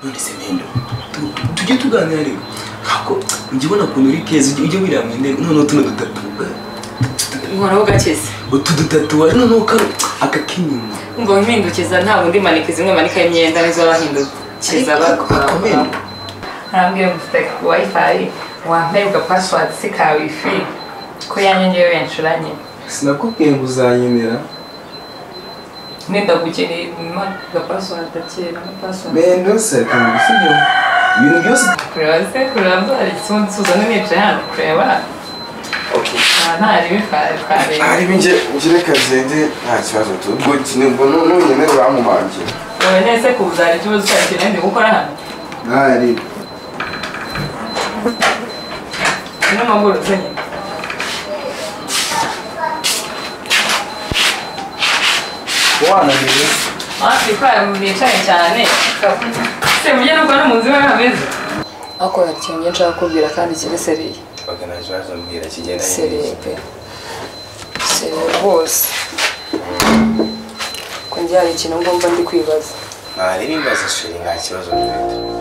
None se Mendo, tujye tuganira rero. Hako ujye ubona ukuntu uri keza, ujye wirira mu ndege noneho tuno dutatu. Nkoraho gakeze. Utu dutatu waje noneho kano akakinyuma. Umva mpindukiza ntabwo ndi manike zimwe manika imyenda nizo bahindukiza bakora. Arambwira ngo ufite wifi wamperuka password se ka wifi ko yanyongewe yanshuranye. Sinakubwiye ngo uzanyenera. Nenda gukeneye ga password akera password. Mendo se kandi ibintu byose kureba se kureba nsuza nicaye hano kureba. Okay. Nta ribi ari binje ngire kazende nta kibazo ubwo kine ngo nonyene uramumangira. Wowe nese kuzara ikibazo cyakeneye ndi gukora hano. Ntari. No maguru zenye. Wananiwe. Ati kwa nicaye cyane. Se mujye no kwa munzi we hameze. Akora ikintu nshaka kubwira kandi kiri seriye. Bagana kibazo mbwira kigenda seriye pe. Seriye rwose. Ko njye hari ikintu ngomba ndi kwibaza. Nari bibaza sheri nta kibazo mfite.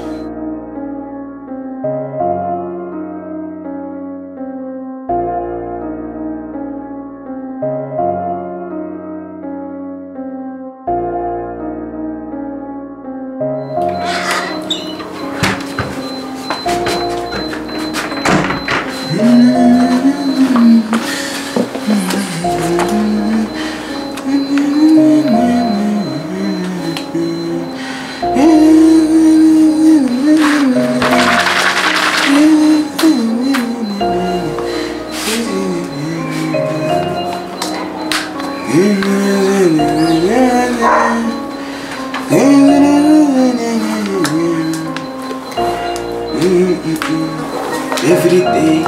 Every day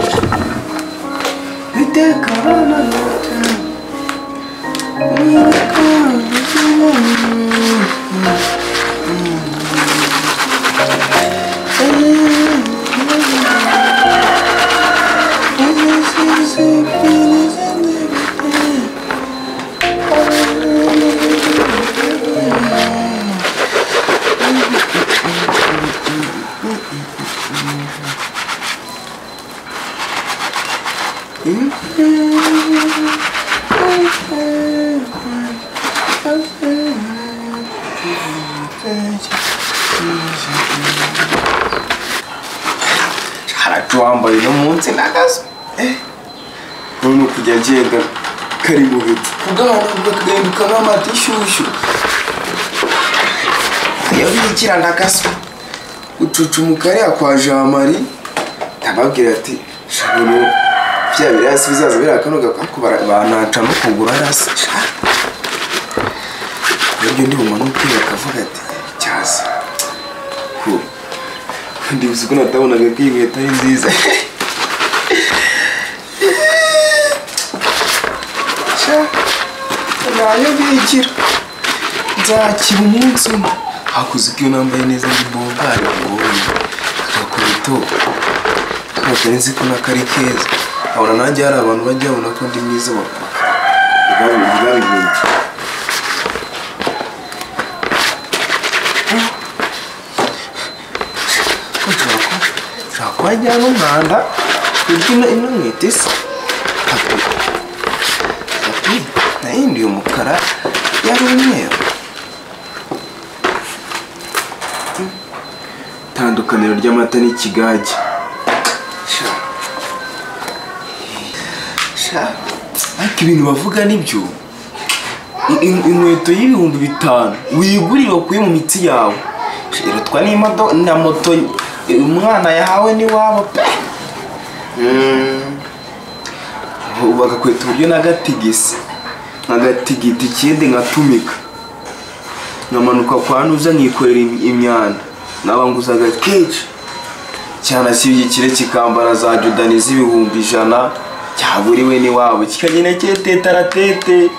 we take a Haracwambaye no munsi nagaso none kujya agenda kari mu bicu kugana kagahinduka nk'amata ishyushyu iyo bikira ndagaso ucucumuka ariya kwa Jean Marie ndababwira ati shaburo bya birasi bizaza birakanoga ko banaca no kugura rasi buryo ndi bumanuke bakavuga ati cyaza ku ndi uzi ko natabonaga ko iyi nkweto ari nziza. Nayo bigira nzakira umunsi umwe hakuze ko iyo nambaye neza ndi bombari ngo agakubito ntabwo nzi ko n'akari keza abona nanjye hari abantu bajya babona ko ndi mwiza babimenye. Ushobora kuba wajyana umwanda kurya ino nkweto isa tapi nahinduye umukara yari umweru. Itandukaniro ry'amata n'ikigage. Ariko ibintu bavuga nibyo. Inkweto y'ibihumbi 5 wigurira wakuye mu mitsi yawe irutwa n'imodoka na moto umwana yahawe n'iwabo pe. Bakakweta uburyo nagatigisi nkagatigita ikindi nkatumika nkamanuka kwa nuza nkikorera imyanda nabanguzaga kenshi cyane ashyigikire kikambara za Jordani z'ibihumbi 100 cyaguriwe n'iwabo kikagenda cyetetaratete.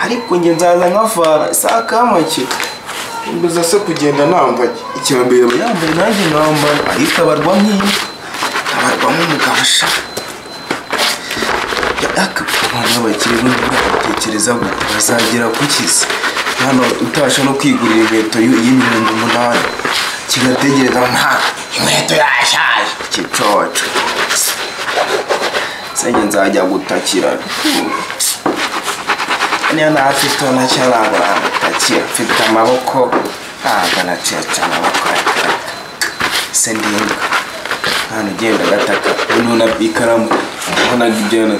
Ariko nge nzaza nkafara sakamake mbuza se kugenda nambaye icyambere yambaye nanjye nambara ariko abarwa nk'iyo abarwa nk'umugabo sha. Abantu b'abakire batekereza gute bazagera ku kizi Hano utasha no kwigurira inkweto y'ibihumbi 8 kigategereza nta inkweto yashaje kicoco. Senge nzajya gutakira. Niyo nafite nacyo ntabwo nagutakira, mfite amaboko ntabwo naceca amaboko se ndinda hano ugenda gataka noneho ikaramu ubonaga ibyana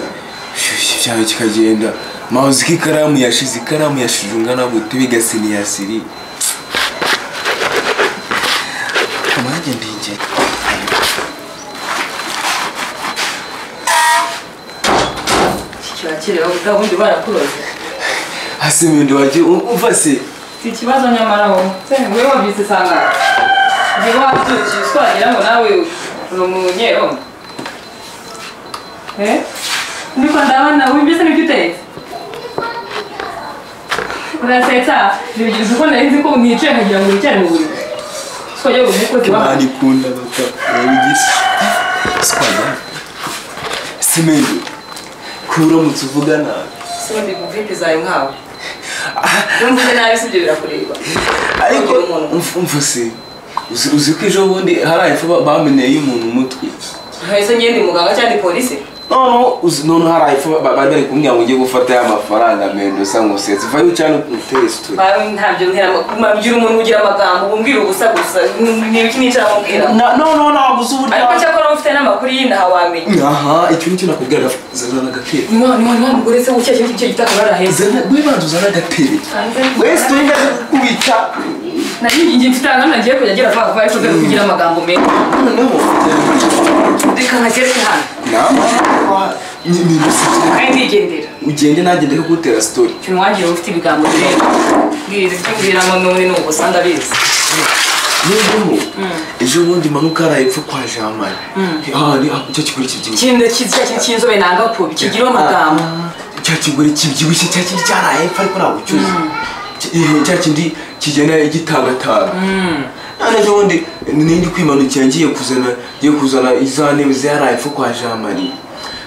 cyawe kikagenda mazi ko ikaramu yashize ungana gute bigasiniyasiri nanjye ndinge. Kirakira ubundi barakuroze hasi mindi waje umva se si ikibazo nyamara wowe wewe wabyise sanga ngiye wabyukiye twagira ngo nawe uri umunyerondo niko ndabona wumvise nibyo utetse urasetsa ntibigize uko nari nzi ko nicaye nkagira ngo wicare mu buriri twajya umukozi wawe Imana ikunda bata urabigize twajya simende kuramutse uvuga nabi simende muvite zayo nkawe mvuze nabi sibyo birakureba ariko umva se uzi ko ejo bundi hari ifu bameneye umuntu umutwe ese ngende muganga cyangwa polisi no hari ifu bari kumbwira ngo ngiye gufata ya mafaranga mendo sa ngusetse vayo cyane utere story ntabyo ntera mabyira umuntu ugira amagambo umbwira ubusa gusa ni iki nicara mubwira no gusa uburyo ariko cyakora ufite n'amakuru y'inaha wamenye aha icyo nicyo nakubwira zana agatebe ni mugore se ukeke icyo gitaka baraheze we banza uzana agatebe wese turinda kubita nari ngiye mfite ahantu nagiye kujya agira vuba vuba ariko dore kugira amagambo meza noneho reka nkagereke hano kandi ndigendera ugende nanjye ndeke kugutera story ikintu wangiye ufite ibigambo birenga mbwira ibyo mbwiramo n'ubundi ni ubusa ndabizi noneho ejo bundi manuka araye epfo kwa Jean Marie cya kigore kibyibushye cy'inzobe nanga kubi kigira amagambo cya kigore kibyibushye cya kindi cyaraye epfo ariko ntabwo ucyuzi cya kindi kigenda gitangatanga none ejo bundi nindi kwimanukira ngiye kuzana iza ntebe zaraye epfo kwa Jean Marie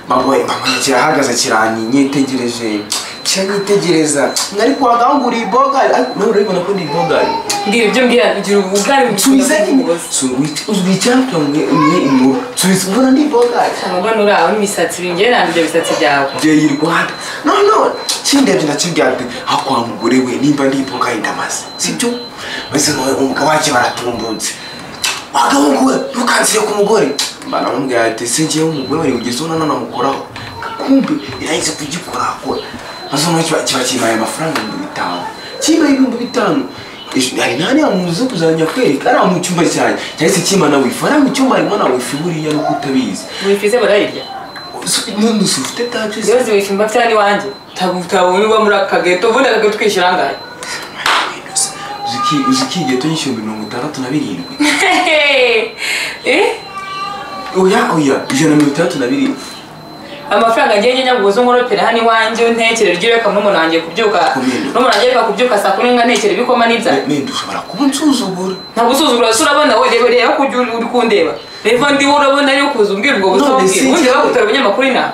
mama kirahagaze kiranyitegereje kiranyitegereza ariko wagangura ibogari ariko nawe urabibona ko ndi ibogari mbwira ibyo mbwira ugira ubugari nsubiza nsubiza mwe inkuru nsubiza ubona ndi ibogari ubona uri aho n'imisatsi bingera ibyo bisatsi byawe byeye i Rwanda no kindebye ndakibwira ati akwa mugore we nimba ndi ibogari ndamaze sibyo maze umugabo wacu baratumbutse wagahungu we ntukansire ku mugore baramubwira ati se ngewe umugore wari ugeze ubona namukoraho kumbe irahise kugikorakora maze noneho kiba kibaye amafaranga 5000 kibaye 5000 hari nani amuze kuzanya kwereka ari mu cyumba cyanjye cyahise kimana wifi ari mu cyumba harimo na wifi buriya nuko utabizi wifi se barayirya none ufite taje se wifi mba mfite ni wanjye utabonye uba muri aka geto ubundi aka geto twishyura angahe uzi geto y'ibihumbi 67 oya 167 amafaranga ngiye nyabugoza nkoropera hano iwanjye ntekere ryo reka n'umuntu wanjye kubyuka n'umuntu wanjye reka kubyuka saa 10 nga ntekere ibikoma n'ibya mende ushobora kuba unsuzugura ntabwo usuzugura se urabona we reba ko uri kundeba reba ndi urabona ari kuza umbwira ubwo busa ubundi bagutera abanyamakuru inaha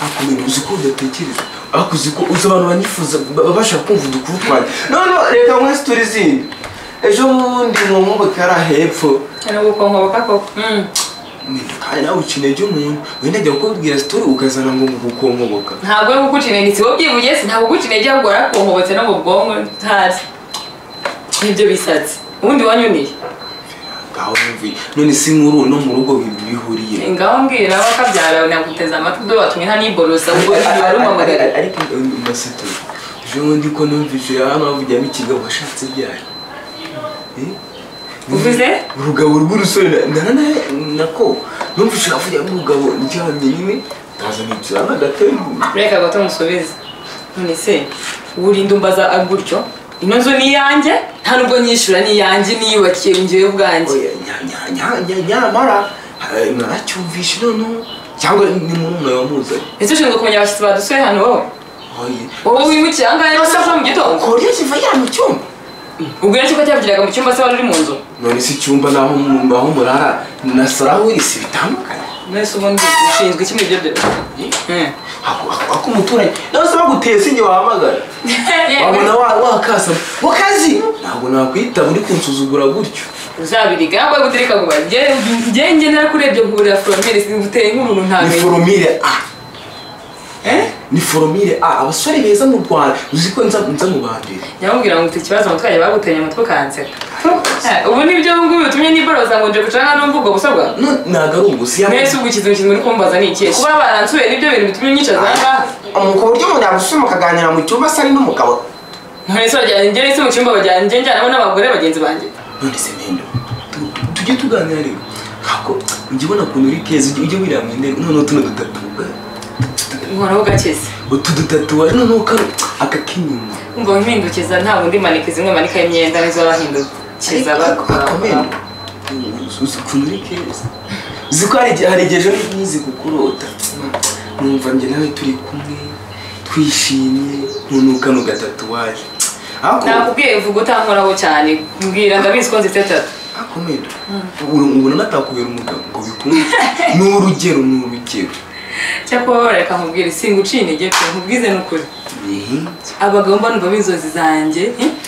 akomeye uzi ko udatekereza ariko uzi ko uzi abantu banifuza babasha kumva udukuru twanjye none reka mwese turi izindi ejo bundi mu nkoboka yari hepfo ari gukonkoboka koko kandi nawe uca intege umuntu wenda ajya kukubwira sitori ukazana ngo gukonkoboka ntabwo ari gukuca intege si wowe ubyivugiye si ntabwo guca intege ahubwo warakonkobotse no mu bwonko ntazi nibyo bisatsi ubundi wanyuniye ngaho numviye none si nkuru no mu rugo bihuriye ngaho mbwira nawe akabyara naguteze amatwi dore watumye nta niborosa ubwo warumamagara ariko masito ejo bundi ko numvise hano bavugiramo ikigabo washatse ryari uvuze urugabo rw'urusore nako numvise avugiramo urugabo ndyamye nyine ndaza nicara n'agatebe reka gato musubize none se urinda umbaza gutyo ino nzu ni iyanjye nta nubwo nyishyura ni iyanjye niyubakiye njyewe ubwanjye nyamara naracyumvishe noneho cyangwa ni murumuna wamuzanye ese ushinzwe kumenya abashyitsi badusuye hano wowe wowe wimukiye ahangaha ejo mu gitondo koriya kiva mu cyumba ubwo rero ko cyavugiraga mu cyumba se wari uri mu nzu none se icyumba naho murara na saraho iri si bitandukanye Mwese ubundi ushinzwe iki muri ibyo byose? Ako umuturanyi nawe se baguteye sinjye wahamagara. Wabona wakasa mu kazi ntabwo nakwitaba uri kunsuzugura gutyo. Uzabiriga ntabwo gutereka ngo njye njye narakurebye nkurira foromire singuteye nk'umuntu ntamenye. Ni foromire A. Ni foromire A abasore beza mu Rwanda uzi ko nza mu bambere. Nyamubwira ngo ufite ikibazo mutwaye bagutenye umutwe kanseka. Ubu nibyo ngubu bitumye niboroza ngo nje gucanga numva ubwo busabwa. Ntago ari ubusi. Mwese ubwo ikintu muri kumbaza ni ikihe? Kuba baransuye nibyo bintu bitumye nyicaza ngaha. Ku buryo umuntu yagusuma ukaganira mu cyumba se ari n'umugabo. None se bajyanye njye se mu cyumba bajyanye njye njyanamo n'abagore bagenzi banjye. None se Mendo tujye tuganira rero. Hako njye ubona ukuntu uri keza ujye wirira mu ndege noneho tuno dutatu. Nkoraho gakeze. Utu dutatu wari noneho aka k'inyuma. Umva mpindukiza ntabwo ndi manike zimwe manika imyenda nizo bahindukiza bakora. Uzi ukuntu uri keza. Uzi ko hari igihe ejo nizi kukurota. Numva njye nawe turi kumwe twishimye noneho kano gatatu waje. Nakubwiye uvuga utankoraho cyane mbwira ndabizi ko nzite tatu. Akomendo. Ubona natakubera umugabo ngo bikunde. Ni urugero ni urugero. Cyakora reka nkubwire singuciye intege pe nkubwize n'ukuri. Abagabo mba numva b'inzozi zanjye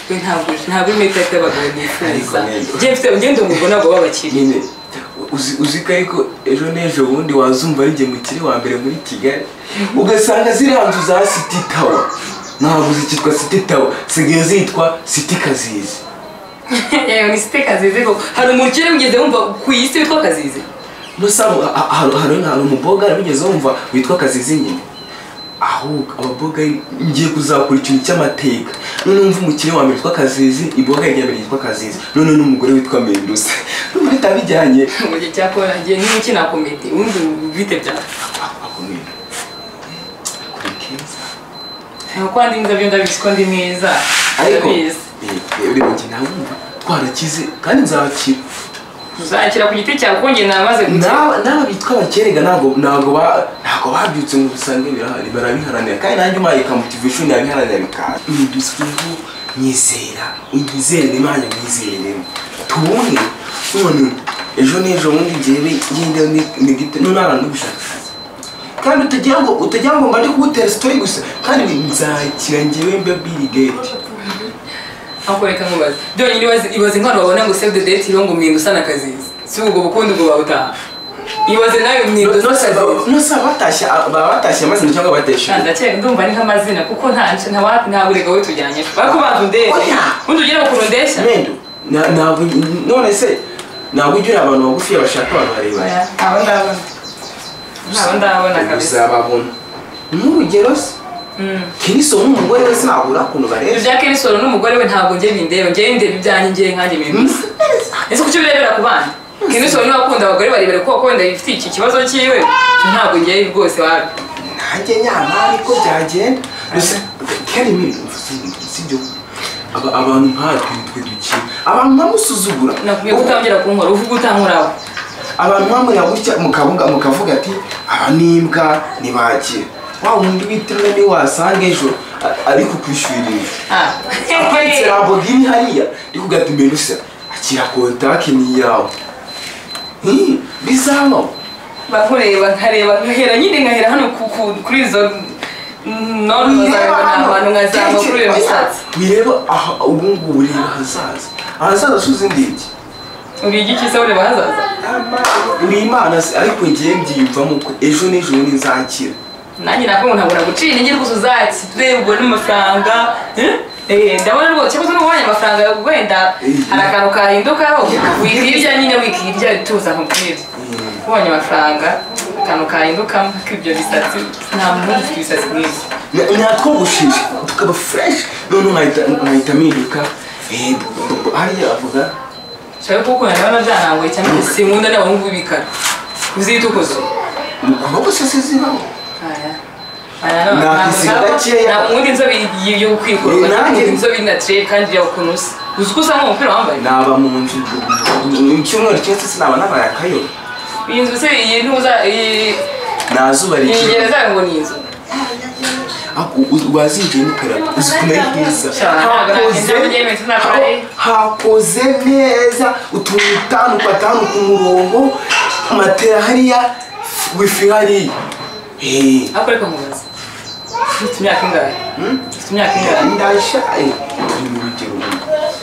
we ntabwo imita y'abagabo nifuza. Njye mfite ngende umugabo ntabwo babakiri. Uzi ko ariko ejo n'ejo bundi wazumva ari njye mukiri wa mbere muri Kigali ugasanga ziriya nzu za City Tower ntabwo zikitwa City Tower zigiye zitwa City Kazizi. Yewe ni City Kazizi ko hari umukire ugeze wumva ku isi witwa Kazizi. Nusaba hari umuboga wigeze wumva witwa Kazizi nyine. Ahubwo ababoga ngiye kuzakora ikintu cy'amateka none umva umukire wa mbere witwa Kazizi iboga rya mbere yitwa Kazizi none n'umugore witwa Mendoza none bitabijyanye mu gihe cyakora ngiye n'umukina komedi undi bite bya akomeye kuri keza nko andi mwiza byo ndabizi ko ndi mwiza ariko uri mukina wumva twarakize kandi nzakira uzakira ku giti cyawe kuko njye namaze gukira. N'aba bitwa abakerega ntabwo babyutse ngo bisange birahari barabiharanira kandi nanjye umpaye ka motivation yabiharanira bikaza. Ndusweho nyizera unyizere Imana nyizereremo tubone none ejo n'ejo bundi njyewe ngende nigite none abantu gushaka akazi kandi utagira ngo mba ndi kugutera story gusa kandi nzakira njyewe mbe Bill Gates. Akoreka nkubaze byonyine ibaze nk'abantu babona ngo save the date iriho ngo Mwindo usa na Kazizi si ubwo bukundi ubwo babutaha ibaze nawe Mwindo usa Kazizi. Nose batashye amazina cyangwa bateshe? Ndakeka ndumva ni nk'amazina kuko nta burega we tujyanye bako bantu ndeshe ubundi ugera ukuntu ndeshya Mendo ntabwo none se ntabwo ujya abantu bagufi bashaka abantu barebare abo ndabona kabisa uzababona n'urugero se Keniso n'umugore we sinabura ukuntu bareba. Ibya Keniso n'umugore we ntabwo ngiye bindeba ngiye ndeba ibyanjye ngiye nkanjye ibintu. Ese kuki birebera ku bana? Keniso niwe akunda abagore barebere kuko wenda yifitiye iki kibazo cyiwe cyo ntabwo ngiye rwose wabi. Nanjye nyamara ko byagenda. Gusa kandi mimi sibyo abantu nkatwe nitwe dukira. Abantu bamusuzugura. Nakubwiye kutangira kunkora uvuga utankoraho. Abantu bamureba gutya mukavuga mukavuga ati aba nimbwa nibakira. Wa wundi witirwe ni wasanga ejo ari kukwishyurira. Aparitse Lamborghini hariya ndi kugata Melusa akira kontaki ni yawe. Bizamo. Bakureba nkareba nkahera nyine nkahera hano kuri izo norme zawe n'abantu nkazama kuri iyo misatsi. Wireba aha ubu ngubu ureba ahazaza. Ahazaza suzi ndiki. Uri igiki se ureba ahazaza? Uri Imana se ariko ngiye mbyiyumvamo ko ejo n'ejo bundi nzakira. Nanjye nako ntabwo naguciye intege rwose uzaki turebe ubwo n'amafaranga ndabona rwose cyangwa se n'ubonye amafaranga wenda hari akantu kahindukaho wikirya nyine wikirya tuza nkubwire ubonye amafaranga akantu kahindukamo k'ibyo bisatsi nta muntu ufite ibisatsi nk'ibyo natwogoshije tukaba fresh none nkahita mpinduka hariya avuga nshaka kuko ndabona byanangoye cyane sinkunda n'abahungu b'ibikara uzitukuza umukobwa se zibaho. Nta inzobe yo kwikorwa inzobe naturel kandi ya ukuntu usa uzi ko usa nk'umupira wambaye naba mu nzu icyumweru cyose sinaba nabaye akayo iyi nzu se iyi ntuza iyi nazuba rikiri iyi gereza ngo ni inzu wazinjiye n'ikarato uzi ukuntu ari bwiza hakoze neza utuntu 5 ku murongo matera hariya wifi hariya. Ariko reka nkubaze. Ufite imyaka ingahe? Ufite imyaka ingahe? Ndashaje. Ni urugero.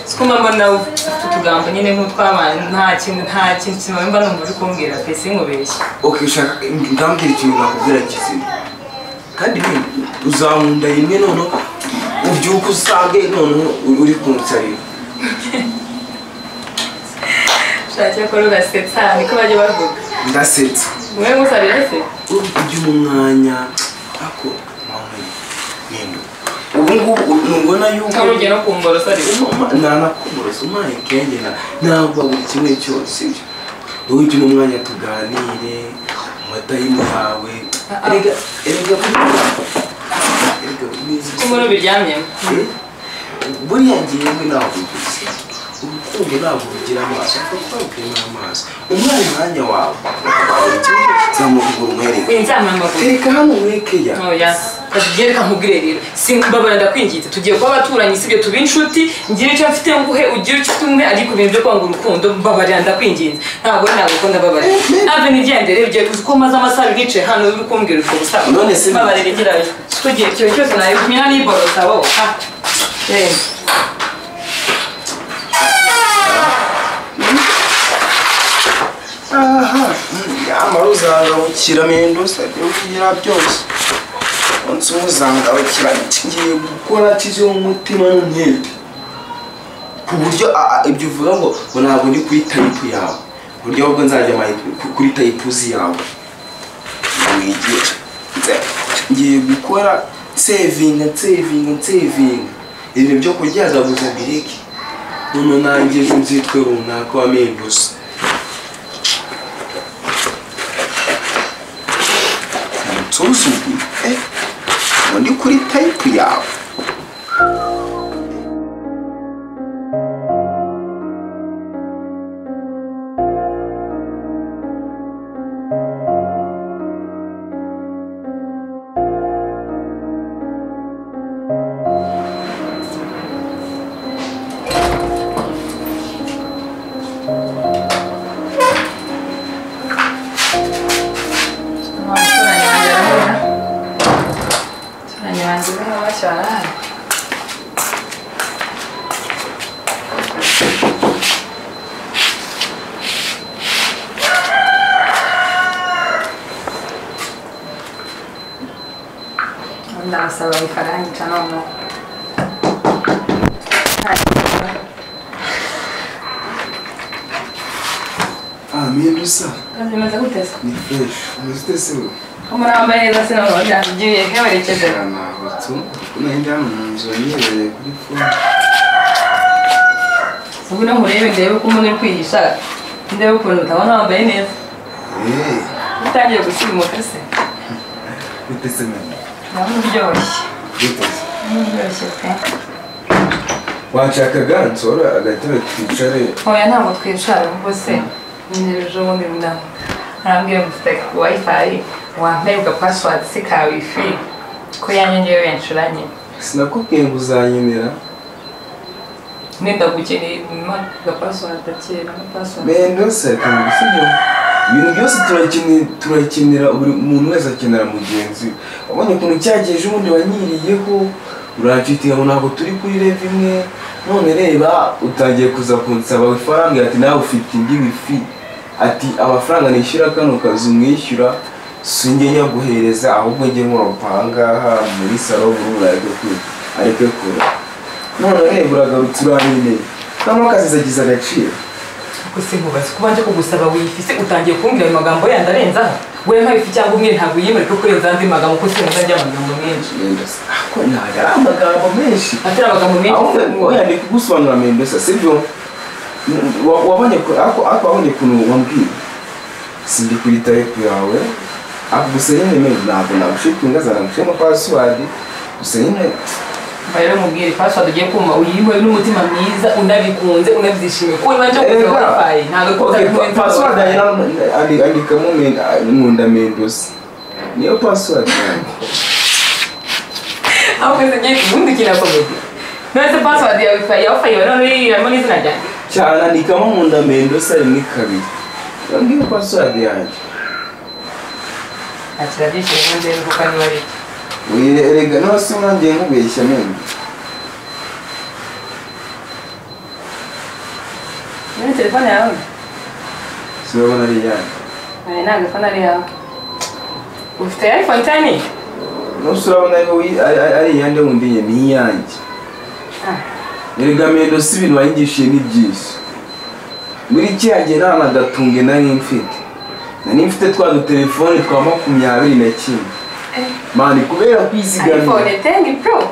Siko mba nawe ufite utugambo nyine nk'utw'abana nta kintu kimwe mba numva uri kumbwira pe sinkubeshye. Okay, ushaka ngambwira ikintu nakubwira kizima. Kandi uzankunda rimwe noneho ubyuka usange noneho uri kunsarira. Shaka ko urasetsa niko bajya bavuga. Ndasetsa. Mwe musarira se? Ujye mu mwanya ako mama nendo. Ubu ngubu nubona yuko cyangwa no kumborosa rero. Nanakumborosa umaye kenge na ntabwo buri kimwe cyose. Ujye mu mwanya tuganire amatayimu yawe. Erega erega kumuro biryamye. Buriya ngiye ntabwo gusa. Urukundo ntabwo rugira amaso, kuko rukema amaso. Umwana mwanya wawe. Zamugura umwereke. Nzamamagura. Reka hano umwereke ya. Oya. Kagiye reka nkubwire rero. Simbabara ndakwinginze tugiye kuba abaturanyi sibyo tuba inshuti, ngira icyo mfite nguhe ugira icyo ufite umwe ariko ibintu byo kwanga urukundo mbabarira ndakwinginze. Ntabwo nagukunda mbabarira. Ave nigendere ugiye kuko maze amasaha nicaye hano uri kumbwira utwo busaba. None se mbabarira ngirayo. Tugiye cyo cyose nayo kumina niborosa wowe. Ah. Aha, yamara uzangabukira Mendoza ugira byose. Onse uzangabukira ngiye gukora kizo umutima n'umwete. Ku buryo ibyo uvuga ngo ntabwo ndi kuri type yawe. Buryo ahubwo nzajya kuri type yawe. Wigiye. Ngiye gukora saving. Ibintu byo kuryazaguza bireke. None nanjye ejo nzitwe runaka wa Mendoza. Nsuzuguye ngo ndi kuri type yawe. Ndasaba ifaranga noneho. Ah, Mendoza. Kazi imaze gute se? Ni fresh. Umeze ute se wowe? Ko nambaye neza sinabona byagiye hewerekeje. Nahutse. Nahindi hano mu nzu yibereye kuri phone. Ubu no murebe ndebe ko umuntu uri kwihisha. Ndebe ukuntu utabona wambaye neza. Utangiye gusimuka se? Gute se mama? Ndabona uryoshye. Gute se? Uryoshye pe. Wanshakaga nsora agatebe twicare. Oya ntabwo twicara ubwo se. Nyine ejo bundi arambwira ngo mfite wifi wamperuka password se ka wifi ko yanjye ngewe yanshuranye. Sinakubwiye ngo uzanyenera. Nenda gukeneye ga password akera password. Mendoza kandi sibyo. Ibintu byose turakenera buri muntu wese akenera mugenzi. Wabonye ukuntu cyagiye ubundi wanyiriyeho uranshuti ngo ntabwo turi kuri level imwe. None reba utangiye kuza kunsaba ifaranga ati nawe ufite indi wifi. Ati amafaranga nishyura kano kazu mwishyura sinjye nyaguhereza ahubwo njye nkora muri salo buri areke kure. None reba uragarutse uranyine. Kano kazi zagize agaciro. Kuko nkubaze kubanje kugusaba wifi se utangiye kumbwira ayo magambo yandi arenzaho. We nka wifi cyangwa umwe ntabwo yemere ko kurenza andi magambo kuko sinzi ajya amagambo menshi. Ako ntabwo ari amagambo menshi. Atari amagambo menshi. Ahubwo oya ndi kugusobanurira Mendoza sibyo? Wabonye ko ako wabonye kuntu wambwiye. Sindi kuri type yawe. Ako gusa nyine ntabwo nagushitinga zana password. Gusa nyine rero mubwire password ugiye kuma uyiwe n'umutima mwiza unabikunze unabyishimiye ko ibanje kuza wifi ntabwo ko password andikamo Nkunda Mendoza niyo password yanjye. Aho ngiye ubundi kinakomeye. None password ya wifi ya wifi none iramo n'izina ryanjye. Cyane andikamo Nkunda Mendoza 1 2. Ngiyo password yanjye. Akira byishimo ndebe kuko niba ari. Erega no se mwangiye nkubeshya mende. Ni telefone yawe? Sibona ari yanjye. Nari ntabwo phone ari yawe. Ufite iPhone 10? Nusura ari yande wundi ni yanjye. Erega mendo si ibintu wanyigishije ni byinshi. Muri cyagiye nta nagatunge nari mfite. Nari mfite twa dutelefone twa 21. Mani kubera kwizigamira. iPhone 10 Pro.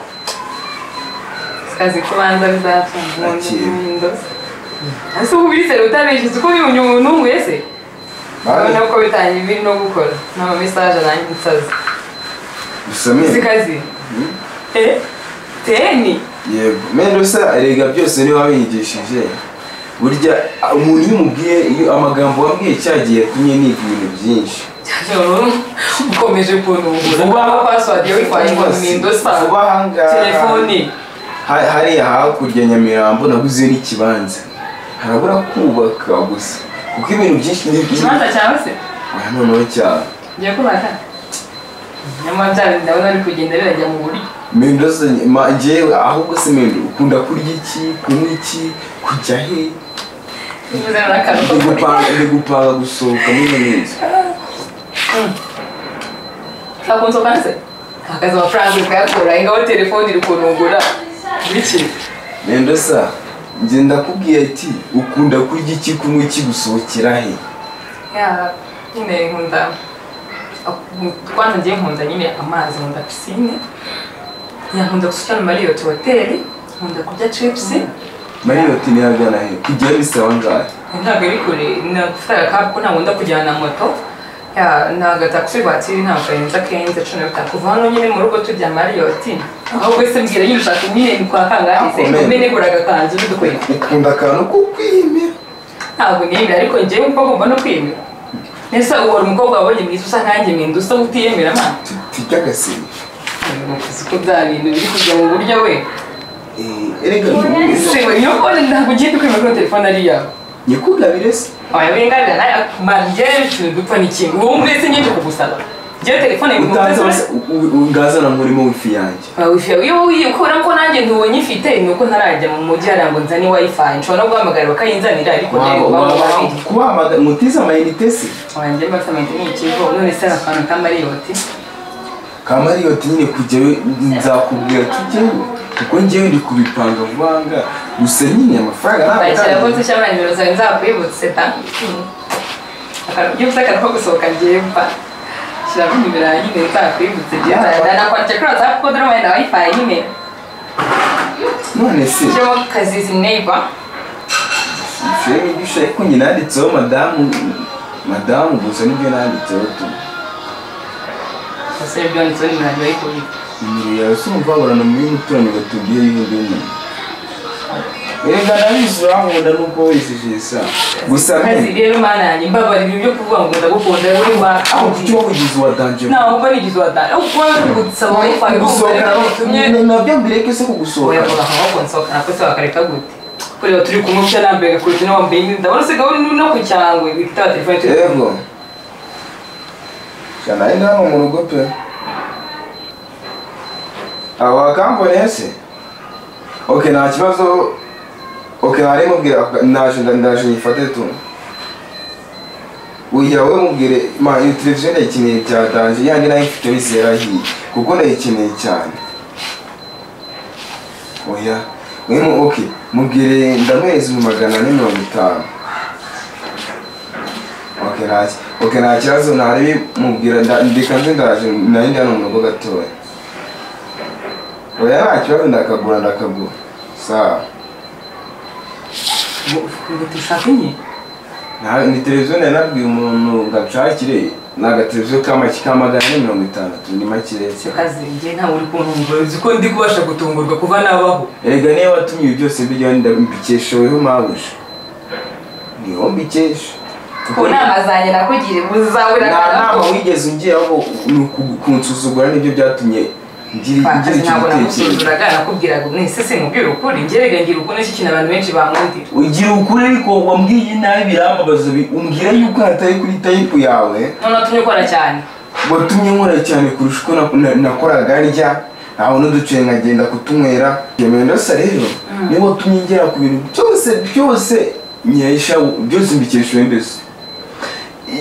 Kazi kubanza bizatunga. Ese ubu biri utabeshye uko uyu wese. Urabona ko bitangiye biri no gukora. Nta message nanjye nsaza. Usame. Kazi. Teni. Yego. Mendo se erega byose ni wabinyigishije. Burya umuntu iyo umubwiye iyo amagambo wambwiye cyagiye yatumye niga ibintu byinshi. Ukomeje kunungura. Vuba password yo wifi ngo Windows telefone. Hariya hakurya Nyamirambo naguze n'ikibanza. Harabura kubaka gusa. Kuko ibintu byinshi ni ikibanza cyawe se? Oya noneho cyawe. Ngiye kubaka. Nyamara ndabona ari kugenda birajya mu buryo. Mendo se njyewe ahubwo se mendo ukunda kurya iki, kunywa iki, kujya he? Ndi gupanga gusohoka muri neza. Ntabwo se? Akazi amafaranga ukayakura ingaho telefone iri kunungura. Biki? Mendo sa njye ndakubwiye ati ukunda kurya iki, kunywa iki, gusohokera he? Ya, nyine nkunda kwanza ngiye nkunda nyine amazi, nkunda piscine. Ya nkunda gusohokera muri Marriott Hotel, nkunda kurya chips. Marriott ni hagana he? Kujya bisaba angahe? Ntabwo ari kure, nagufata agakapu ko ntabwo nkunda kujyana na moto. Ya naga taxi voiture ntabwo karenza 15 15 kuva hano nyine mu rugo tujya Marriott. Ahubwo se mbwira nyine ushaka nyine ni kwa kangahe se? Umenegura agakanzu n'udukweto. Ukunda akantu ko kwiyemera. Ntabwo niyemera ariko njyewe mba ngomba no kwiyemera. Nese uhora umukobwa wabonye mwiza usa nkanjye mwenda usa utiyemera ma? Tujya agasimba. Uko bya bintu biri kujya mu buryo we. Erega se niyo phone ntabwo ugiye kwemera ko telefone ari yawe. Nyikugabire se? Oya wingabira nayo manje ikintu dupfa ni kimwe. Ubu mbese ngiye kugusaba. Ngiye telefone utaza ungazana murimo wifi yanjye. Wifi yawe uyikora ko nanjye ntubonye ifite nuko ntarajya mu mujyi harango nzani wifi. Nshobora no guhamagara bakayinzanira ariko kubahamagara mutiza amayinite se? Oya njye mbafite amayinite ni ikigo none se akantu ka Marriott. Ka Marriott nyine kujyayo nzakubwira tujyeyo kuko njyewe ndi kubipanga vanga gusa nyine amafaranga ntabwo nzashyira ko nzishyira nimero zawe nzakwibutse ta. Iyo ufite akantu ko gusohoka ngiye mfa. Shyiramo nimero yawe nyine nzakwibutse nakwandikira kuri WhatsApp ko dore wenda wifi nyine. None se shyiramo Kazizi neighbor. Shyiramo ibyo ushaka ko njye nanditseho madamu gusa nibyo nanditseho tu. Ese ibyo wanditseho nimero yanjye wayikuye. Nimero yawe si umuvangurano muri muturanyi ngo tubwire y'undi muntu. Erega ndabizi urankunda nuko wishishisha. Gusa Kazi rero mana yanjye mbabarira ibyo kuvuga ngo ndagukunda uri wa aho kuki wabigize uwa danger. Ntabwo mba nigize uwa danger. Kuba gusaba wifi gusohoka nabyo mbireke se kugusohoka. Oya ahubwo nsohoka nako se wakareka gute? Kureba turi kumwe ushya nambaye gakurikira no wambaye imyenda ndabona usigaye uri no ku cyangwe witaba telefone turi. Yego. Cyane ari hano mu rugo pe. Awa kampani se? Okay nta kibazo. Okay nari mubwira ndaje nyifate tu. Uya we mubwire ma iyo televiziyo ndayikeneye bya danger yanjye nayo mfite wese yarahiye kuko ndayikeneye cyane. Oya wemo okay mubwire ndamwezi mu 450. Okay nta okay nta kibazo nari mubwira ndikanze ndaje nari ndi hano mu rugo gatoya. Oya nta kibazo ndakagura. Sawa. Ngo dushake nye? Ni televiziyo nari nabwiye umuntu ngo anshakire ni agateleviziyo ka 460 ni make. Kazi njye ntawe uri kuntungura uzi ko ndi kubasha gutungurwa kuva nabaho. Erega niyo watumye ibi byose bijyaho mbikesha weho mabuja. Niho mbikesha. Ku nama zanjye nakugiriye uzabura nta nama wigeze ungira ahubwo ni kunsuzugura nibyo byatumye ngira icyo ntabwo namusuzuguraga nakubwiraga nese sinkubwira ukuri njye ngira ukuri n'iki kintu abantu benshi bankundira. Ugira ukuri ariko wambwiye nabi birambabaza umbwira yuko hatari kuri type yawe. None watumye ukora cyane. Watumye nkora cyane kurusha uko nakoraga ndya aho n'uduce nkagenda kutunywera. Mendoza rero niwe watumye ngera ku bintu byose byose nyesha byose mbikesha mbese.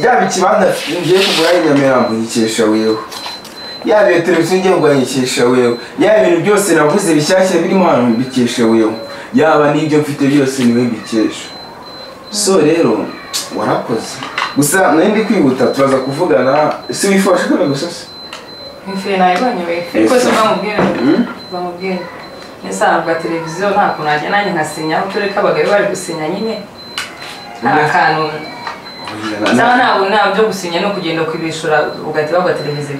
Yaba ikibanza ngiye kugura i Nyamirambo nkikesha wewe. Yaba iyo televiziyo ngiye kugura nkikesha wewe. Yaba ibintu byose naguze bishyashya birimo hano mbikesha wewe. Yaba n'ibyo mfite byose niwe mbikesha. So rero warakoze. Gusa nari ndi kwihuta turaza kuvugana si wifashe kana gusa se. Wifi nayibonye wifi. Ko se bamubwira. Bamubwira. Nisa televiziyo nta kuntu najya nanjye nkasinya aho tureka abagabo bari gusinya nyine. Akantu. Sawa ntabwo ntabyo gusinya no kugenda kwibishura ugahita bagwa televiziyo.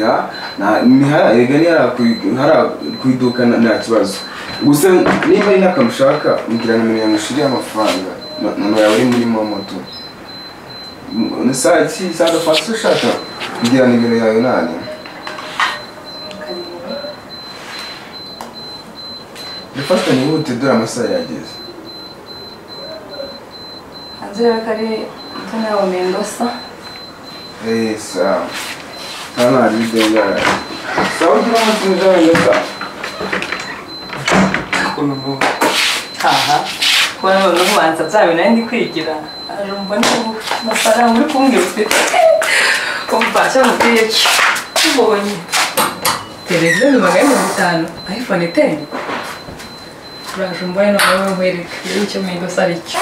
Ya, na ni hara erega ni hara kuiduka nta kibazo. Gusa niba ari nakamushaka ngira nimero yangushiriye amafaranga nono yawe uri muri momo tu. Nisa iki sada fast ushaka ngira nimero yawe nani. Bifata nihute dore amasaha yageze. Anzira kari tuna Mendoza. Sawa. Sana video ya. Sawa gira amasinza Mendoza. Kunubu. Haha. Kwa none kubanza bya bintu ndi kwigira. Arumva ni amafaranga uri kumbwira ufite. Kumfasha mubwiye ki? Ubonye. Televiziyo ni 500, iPhone 10. Uraje mbone nawe nkwereke icyo Mendoza ari cyo.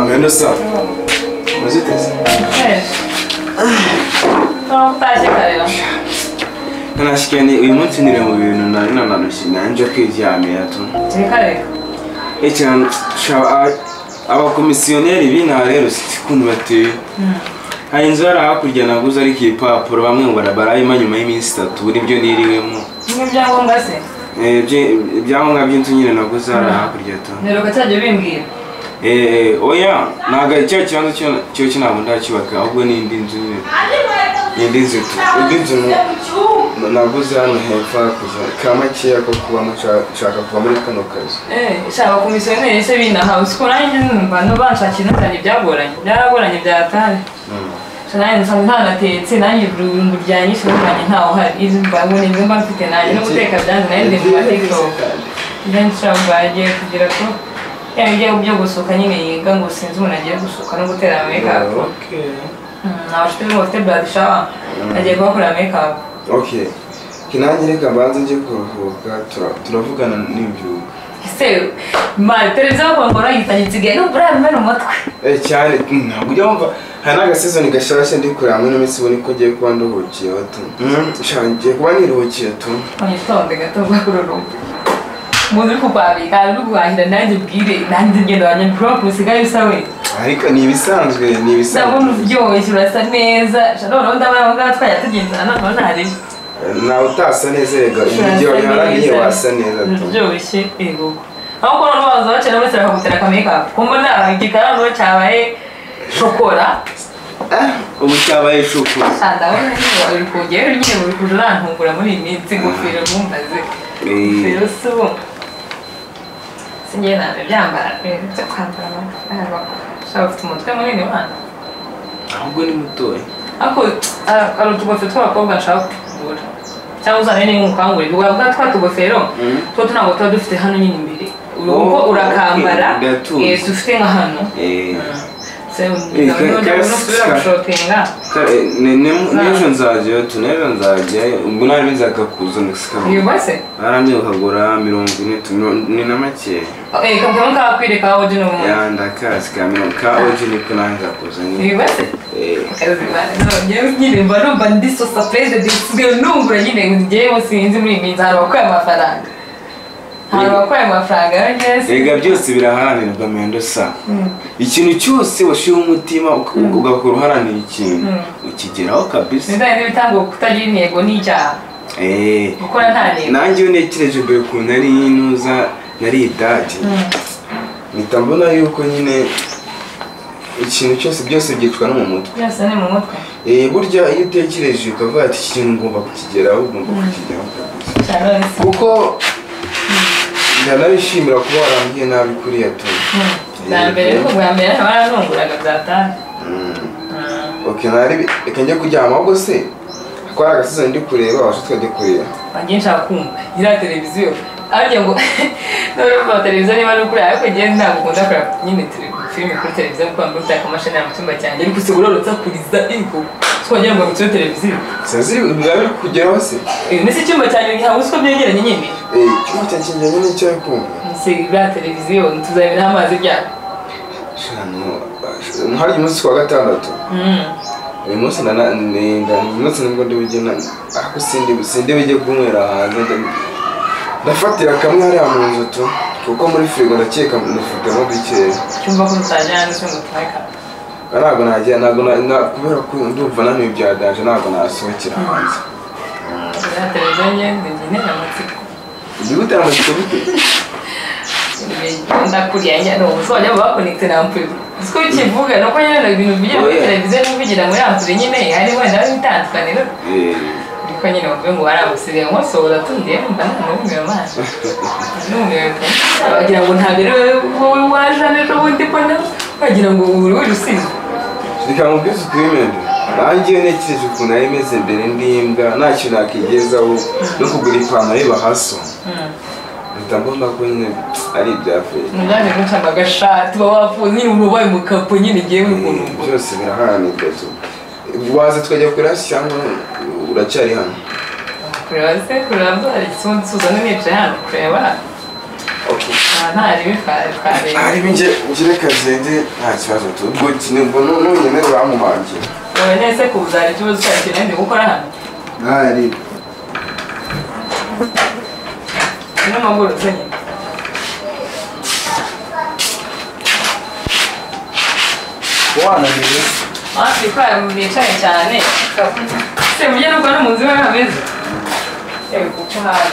Mendoza. Muziteze. Utashye kare. Nanashikene uyu munsi nire mu bintu nari nanarushye nanje kwiryamira tu. Reka reka. Echan abakomisiyoneri b'intara rero sikuntu bateye. Hari inzu yari hakurya naguze ariko ibipapuro bamwe ngo barayima nyuma y'iminsi 3 nibyo niriwemo. N'ibyangombwa se? Ibyangombwa by'inzu nyine naguze hari hakurya tu. Nero cyajye bimbwira. Oya naga icyo kibanza cyo ntabwo ndacyubaka ahubwo ni indi nzu nyine. Indi nzu tu. Indi nzu naguze hano hepfo hakurya kamakeya ko kuba nshaka kuva muri kano kazi. Shaka komisiyoneri se binaha usiko nanjye numva no banshakira cyane byagoranye. Byaragoranye byatari. Nanjye nsanzwe ntanatetse nanjye urungu ryanyishe n'umwanya ntawo hari izi mbabone ibyo mba mfite nanjye no guteka byanze nanjye ndi mu TikTok. Nshaka bagiye kugira ko yagiye byo gusuka nyine yiga ngo sinzi umuntu agiye gusuka no gutera make up. Okay. Nabashite ngo bafite blood shower agiye kubakorera make up. Okay. Kinange reka banze nje kuruhuka turavugana n'imbyuka. Ese mari televiziyo kwangora yitanyitse no burara umutwe. Cyane ntabwo ujya wumva hari n'agasezoni gashashe ndi kureba muri minsi ubone ko ngiye kuba nduhukiye tu. Ngiye kuba niruhukiye tu. Onyitonde gato bwakururumba. Umuntu uri kukwabika uri guhahira nanjye bwire nanjye ngendo wanjye prop usigaye usawe. Ariko ni ibisanzwe ni ibisanzwe. Ndabona uryoshye urasa neza. Noneho ndabona aho ngaho twajya tugendana noneho ntari. Nawe utasa neza rega igihe wabiharaniye wasa neza tu. Uryoshye ego. Aho ko noneho baza bacana bose bakagutera aka make up. Ko mbona igikara noneho cyabaye shokora. Ubu cyabaye shuku. Ndabona nyine uri kugera nyine uri kujurantungura muri iyi minsi ingofero nkumbaze. Ingofero si ubu. Sinjye ntabwo byambara ibintu byo kwambara amafaranga. Ushobora ufite umutwe munini wana. Ahubwo ni mutoya. Ariko hari utugofero tw'abakobwa nshaka kugura. Cyangwa uzane n'inkangurire. Ubwo twa tugofero two ntabwo tuba dufite hano nyine imbere. Uko urakambara dufite nka hano. N'ejo nzajyayo tu n'ejo nzajyayo ubwo nari nzakakuza yubatse barambye ukagura 40 ni na make kamwe kakwereka aho uje n'umuntu ya ndakazi ka mirongo ka oje niko nanza kuza yubatse nyine mba numva ndi so surprised ndisigaye nungura nyine ngewe sinzi muri iyi minsi hari abakuye amafaranga hari abakuye amafaranga rega byose biraharanirwa mendo sa ikintu cyose washiye umutima ugakora uharanira ikintu ukigeraho kabisa ndani n'ibitango kutagira intego n'icyaha gukora nta ntego nanjye iyo ntekereje mbere ukuntu nari inuza nari idage mpita mbona yuko nyine ikintu cyose byose byicwa no mu mutwe byose ni mu mutwe burya iyo utekereje ukavuga ati iki kintu ngomba kukigeraho ugomba kukigeraho kabisa kuko ndanabishimira kuba warambwiye nabi kuriya tu bwa mbere ariko bwa mbere baranunguraga byatari okay nari reka njye kuryama ahubwo se ko hari agasizo ndi kureba washe twajya kureba wanjye nshaka kumva iriya televiziyo arya ngo none televiziyo niba ari ukuri ariko njye ntabwo ukunda kureba nyine filime kuri televiziyo kuko mba mfite akamashini mu cyumba cyanjye ariko usigaye urorotsa kuriza iko twongera ngo ngutsure televiziyo sinzi biba biri kugeraho se nese icyumba cyanjye ntabwo uzi ko byegeranye nyine icyumba cyanjye cyegeranye n'icyo ari kumva se iriya televiziyo tuzabinaho amazi ryabo hari umunsi wa gatandatu uyu munsi umunsi nibwo ndi bujye ariko sindi bujye kunywera hanze ndafatira kamwe hariya mu nzu tu kuko muri firigo ndakeka nifitemo dukeya cyumva ko mutajyana se ngo tuhaye ntabwo najya ntabwo kubera ko ndumva naniwe bya danje ntabwo nasohokera hanze televiziyo ngende nkenera amatsiko ndi gutera amatsiko bite ndakuriya njya no uzajya bakonekite na ampuri siko kivuga nuko nyine ibintu bijya muri televiziyo n'uvugira muri ampuri nyine hari wenda hari itandukaniro ariko nyine bavuye ngo baramusigaye nkosohora tundiye mba numiwe amaso numiwe bagira ngo ntabwo ari wowe waje hano ejo bundi mbona bagira ngo uri uri usizwe reka nkubwize ukuri mende nanjye iyo ntekereje ukuntu nari meze mbere n'imbwa nta kintu nakigezaho no kugura ipantaro ibahaso mpita mbona ko nyine ari ibya feri nabyaje gucamba agashati uba wafuze nyine uba ubaye umukapo nyine ngewe ukuntu byose biraharanirwa waza tukajya kure hasi cyangwa uracyari hano kureba se kureba byari nsuza nicaye hano kureba ntari twareba hari ibinge ngire kazende nta kibazo tu ubwo ubwo nonyine uramuhangira wowe nese kuzara ikibazo cyawe ndi gukora hano ntari n'amaguru nyine wananiwe hafi ko nicaye cyane se mujye nuko no mu nzu iwe hameze yewe kuko hari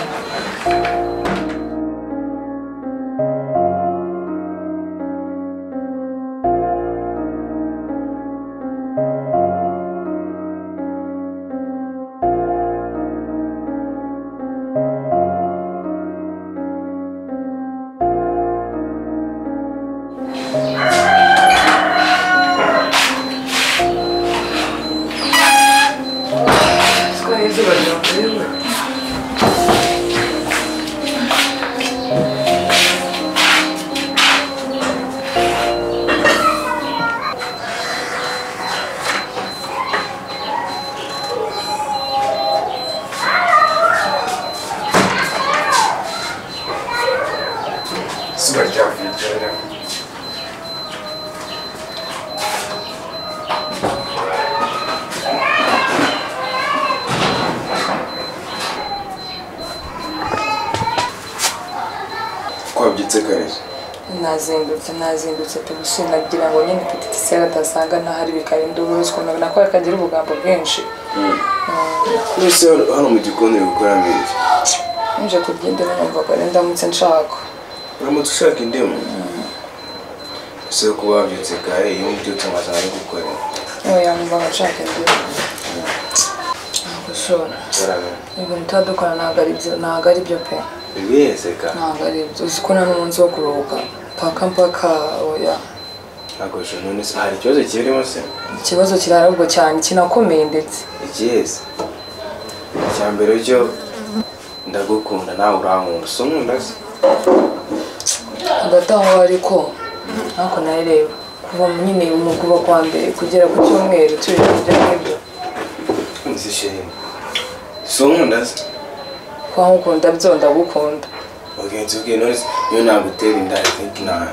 Nazindutse pe nagira ngo nyine petite sœur atasanga ntahari bikaba induru ukuntu nako akagira ubugambo bwinshi. Nese hano mu gikoni gukora mbere nje kugendera numva ko ndamutse nshaka. Uramutse ushaka indimu? Ese kuba wabyutse kare iyo ubyutse amasaha ari gukora. Oya mba nshaka indi. Ntabwo ushobora. Ibintu tuba dukora ntabwo ari byo, ntabwo ari byo pe. Bibeseka. Ntabwo ari byo. Uzi ko nta n'umunsi wo kuruhuka. Paka mpaka oya. Ntabwo ushobora none se hari ikibazo kirimo se? Ikibazo kirarabwo cyane kinakomeye ndetse. Ikihe? Icya mbere cyo ndagukunda nawe urankunda. Si unkunda se? Hagati aho ariko ntako nareba kuva nyine mu kuva kwa mbere kugera ku cyumweru turi ibyo ngibyo. Nzi sheri. Si unkunda se? Kuba nkukunda byo ndagukunda. Okay, it's okay. None se iyo nagutera inda I think na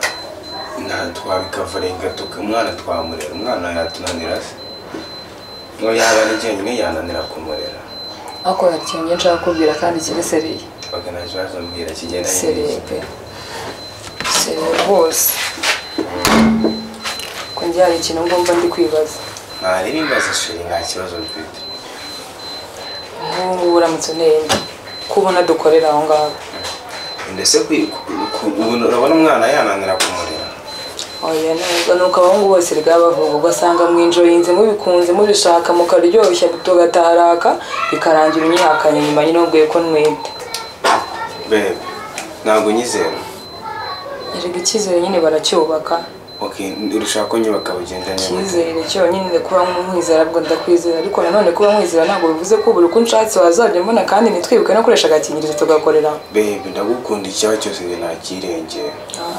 twabikavarenga umwana twamurera. Umwana yatunanira se? Ngo yaba ni jyenyine yananira kumurera. Ako hari ikintu nshaka kubwira kandi kiri seriye. Okay, nta kibazo mbwira kigenda seriye pe. Seriye rwose. Ko njye hari ikintu ngomba ndi kwibaza. Nta ibibazo sheri, nta kibazo mfite. Nk'ubu ngubu uramutse unenda kubona dukorera aho ngaho. Ndetse urabona umwana yananira kumurera. Oya neza nuko abahungu bose rega bavuga ugasanga mwinjoyinze mubikunze mubishaka mukaryoshya tugataraka bikarangira unyihakanye nyuma nyine ubwiye ko nwite. Babe, ntabwo unyizera. Erega icyizere nyine baracyubaka. Okay, urashaka ko nyubaka bugendanye. Icyizere cyonyine kuba nkwizera bwo ndakwizera ariko nanone kuba nkwizera ntabwo bivuze ko buri uko unshatse wazajya mbona kandi nitwibuke no gukoresha agakingirizo tugakorera. Babe, ndagukunda icyaha cyose njye nakirengera.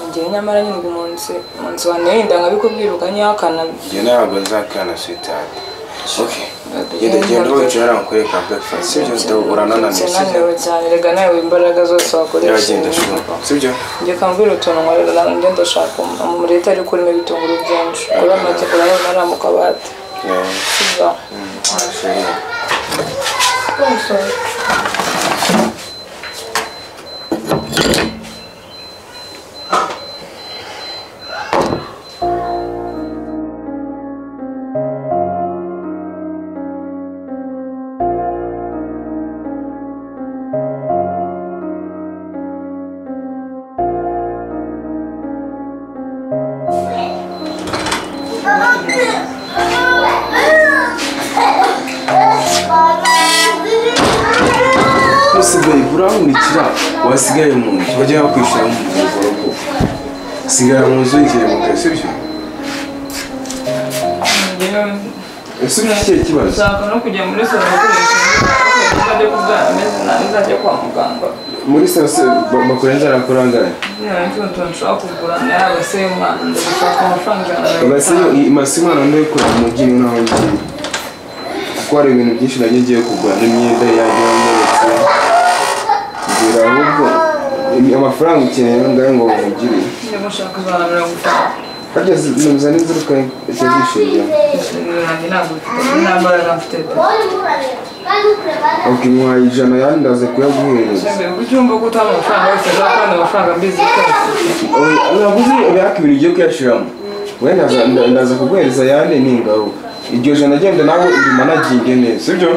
Njye nyamara nyine umunsi wanenda nkabikubwira ukanyihakana. Njye ntabwo nzakana sweetheart. Okay. Genda wicara nkwereka breakfast. Sibyo uranananiye. Sinaniwe cyane rega nawe imbaraga zose wakoresha. Genda sibyo? Njye kambwira utuntu nkorera njye ndashaka umureta ariko urimo ibitunguru byinshi. Kuri amata urabona ari mu kabati. Sibyo? Sorry. Usigaye urankurikira wasigaye mu nzu bajya bakwishyura mu mugoroba sigara mu nzu yigiye mu kazi sibyo? Ese ufite ikihe kibazo? Nshaka no kujya muri salo gukoresha nzajya kubyara ameze nabi nzajya kwa muganga. Muri salo se bakurenza arakurangara? Nta kintu nshobora kugura yaba se y'umwana ndashaka amafaranga ijana. Basi masi umwana ndayikora mu mujyi naho ngiye. Kuko hari ibintu byinshi nari ngiye kugura n'imyenda yanjye yamenetse. Ngira ahubwo amafaranga ukeneye ngayo ngo bamugire. Ndimo nshaka ijana na 50. Harya nuzana inzoka zishimye. Ntabwo nta mbaraga mfite. Okay, muhaye ijana yandi ndaza kuyaguhereza. Ucyumva ko utanga amafaranga yose azakanda amafaranga mbizi ko. Navuze ibihaka ibiri ugiye kuyashiramo. We ndaza kuguhereza yandi ningaruka. Iryo jana agenda nawe urimanaginge neza, sibyo?